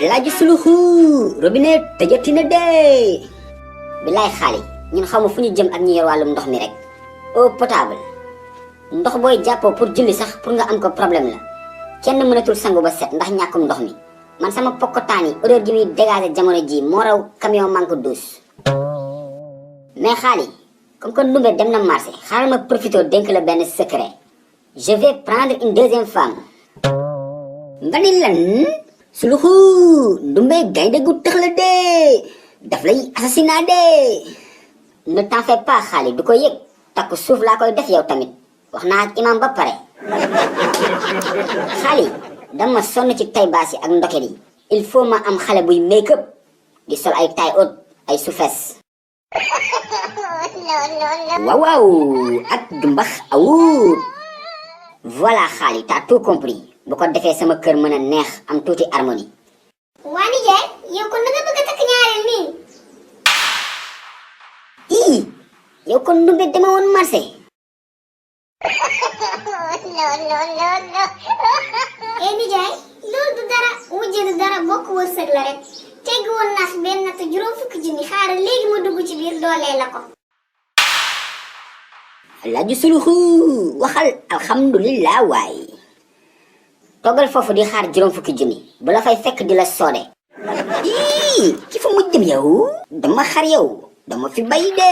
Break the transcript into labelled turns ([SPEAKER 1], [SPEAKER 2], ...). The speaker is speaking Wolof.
[SPEAKER 1] laaju suluxu robinet tëjati na de bilaay xaali ñun xamu fu ñu jëm ak ñi yor wàllum ndox mi rek eau potable ndox booy jàppoo pour julli sax pour nga am ko problème la kenn mënatul sangu ba set ndax ñàkkum ndox mi man sama pokkotaan yi odeur gi muy dégager jamono ji moo raw camion manque douce mais xaali comme que Ndumbe dem na marché xaaral ma profité dénk la benn secret je vais prendre une deuxième femme nga ni lan suluxu Ndumbe gaynde gu tëx la de daf lay assassinat de ne t'en fais pas xaali du ko yëg takku suuf laa koy def yow tamit wax naa ak imam ba pare xaali dama sonn ci tay baas yi ak ndoket yi il faut ma am xale buy make up di sol ay taille haute ay soufesse waaw waaw ak jumbax awut voilà xaali t'as tout compris bu ko defee sama kër mën a neex am tuuti harmonie
[SPEAKER 2] waa nijaay yow kon da nga bëgg a takk ñaareel nii
[SPEAKER 1] ii yow kon Ndumbe dema woon marché
[SPEAKER 2] nijaay loolu du dara wujje du dara bokk wërsëg la rek tegg woon naa fi benn natt juróom fukki junni xaaral léegi ma dugg ci biir doolee la ko
[SPEAKER 1] laaju suluxu waxal alhamdulillah waay toogal foofu di xaar juróom fukki junni bu la fay fekk di la soode ii ci fa mujj dem yow dama xar yow dama fi bay de